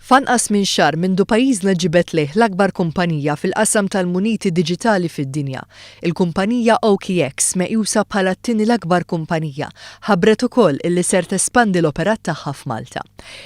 F'anqas minn xahar mindu pajjiżna ġibed lejh l-akbar kumpanija fil-qasam tal-muniti diġitali fid-dinja, il-kumpanija OKX meqjusa bħala t-tieni l-akbar kumpanija, ħabbret ukoll illi ser tespandi l-operat tagħha f'Malta.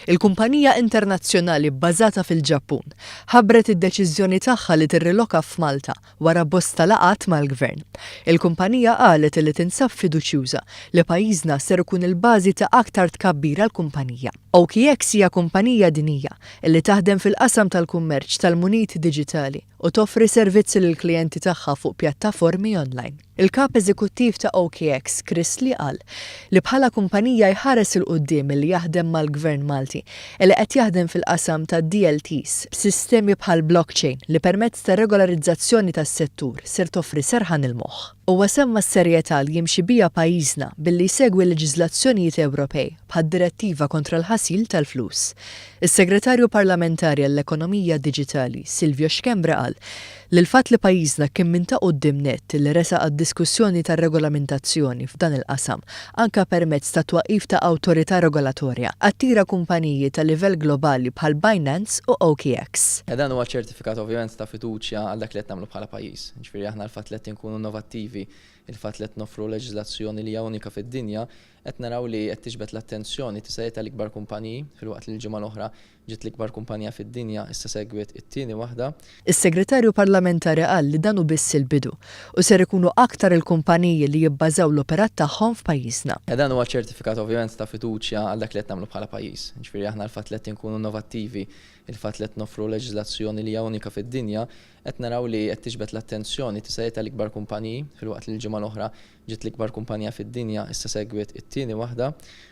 Il-kumpanija internazzjonali bbażata fil-Ġappun ħabbret id-deċiżjoni tagħha li tirriloka f'Malta wara bosta laqgħat mal-Gvern. Il-kumpanija qalet illi tinsab fiduċjuża li pajjiżna ser ikun il-bażi ta' aktar tkabbir għall-kumpanija. OKX hija kumpanija dinjija illi taħdem fil-qasam tal-kummerċ tal-muniti diġitali u toffri servizzi lill-klijenti tagħha fuq pjattaformi online. Il-Kap Eżekuttiv ta' OKX, Chris Lee qal li bħala kumpanija jħares 'il quddiem illi jaħdem mal-Gvern Malti li qed jaħdem fil-qasam tad-DLTs b'sistemi bħall-blockchain li permezz ta' regolarizzazzjoni tas-settur ser toffri serħan il-moħħ. Huwa semma s-serjetà li jimxi biha pajjiżna billi jsegwi leġiżlazzjonijiet Ewropej bħad-Direttiva kontra l-ħasil tal-flus. Is-Segretarju Parlamentari għall-Ekonomija Diġitali, Silvio Schembri qal li l-fatt li pajjiżna kien minn ta' quddiem nett li resaq għad-diskussjoni tar-regolamentazzjoni f'dan il-qasam anke permezz tat-twaqqif ta' awtorità regolatorja attira kumpaniji ta' livell globali bħal Binance u OKX. Dan huwa ċertifikat ovvjament ta' fiduċja għal dak li qed nagħmlu bħala pajjiż. Jiġifieri aħna l-fatt li qed inkunu innovattivi, il-fatt li qed noffru leġiżlazzjoni li hija unika fid-dinja, qed naraw li qed tiġbed l-attenzjoni tista' tgħid tal-ikbar kumpaniji filwaqt li l-ġimgħa l-oħra Ġiet l-ikbar kumpanija fid-dinja, issa segwiet it-tieni waħda. Is-Segretarju Parlamentari qal li dan hu biss il-bidu u ser ikunu aktar il-kumpaniji li jibbażaw l-operat tagħhom f'pajjiżna. Dan huwa ċertifikat ovvjament ta' fiduċja għal dak li qed nagħmlu bħala pajjiż. Jiġifieri aħna l-fatt li qed inkunu innovattivi, il-fatt li qed noffru leġiżlazzjoni li hija unika fid-dinja, qed naraw li qed tiġbed l-attenzjoni tista' tgħid tal-ikbar kumpaniji filwaqt li l-ġimgħa l-oħra Ġiet l-ikbar kumpanija fid-dinja, issa segwiet it-tieni waħda,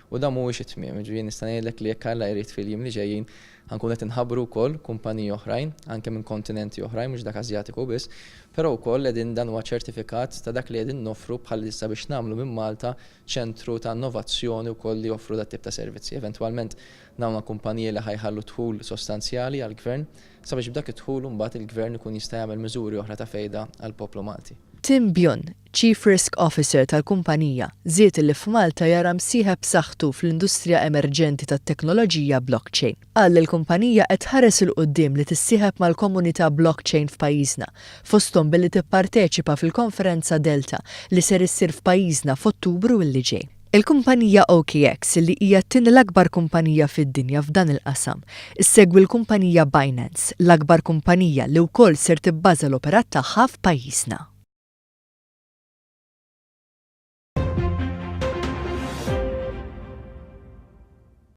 u dan mhuwiex it-tmiem. Jiġifieri nista' ngħidlek li jekk Alla jrid fil-jiem li ġejjin ħa nkunu qed inħabbru wkoll kumpaniji oħrajn, anke minn kontinenti oħrajn mhux dak Asjatiku biss, però wkoll qegħdin dan huwa ċertifikat ta' dak li qegħdin noffru bħalissa biex nagħmlu minn Malta ċentru ta' innovazzjoni wkoll li joffru dat-tip ta' servizzi. Eventwalment dawn huma kumpaniji li ħa jħallu dħul sostanzjali għall-Gvern sabiex b'dak id-dħul imbagħad il-Gvern ikun jista' jagħmel miżuri oħra ta' fejda għall-poplu Malti. Tim Byun, Chief Risk Officer tal-kumpanija, żied li f'Malta jara msieħeb b'saħħtu fl-industrija emerġenti tat-teknoloġija blockchain. Qal li l-kumpanija qed tħares 'il quddiem li tissieħeb mal-komunità blockchain f'pajjiżna, fosthom billi tipparteċipa fil-konferenza Delta li ser issir f'pajjiżna f'Ottubru li ġej. Il-kumpanija OKX, li hija t-tieni l-akbar kumpanija fid-dinja f'dan il-qasam, issegwi l-kumpanija Binance, l-akbar kumpanija li wkoll ser tibbaża l-operat tagħha f'pajjiżna.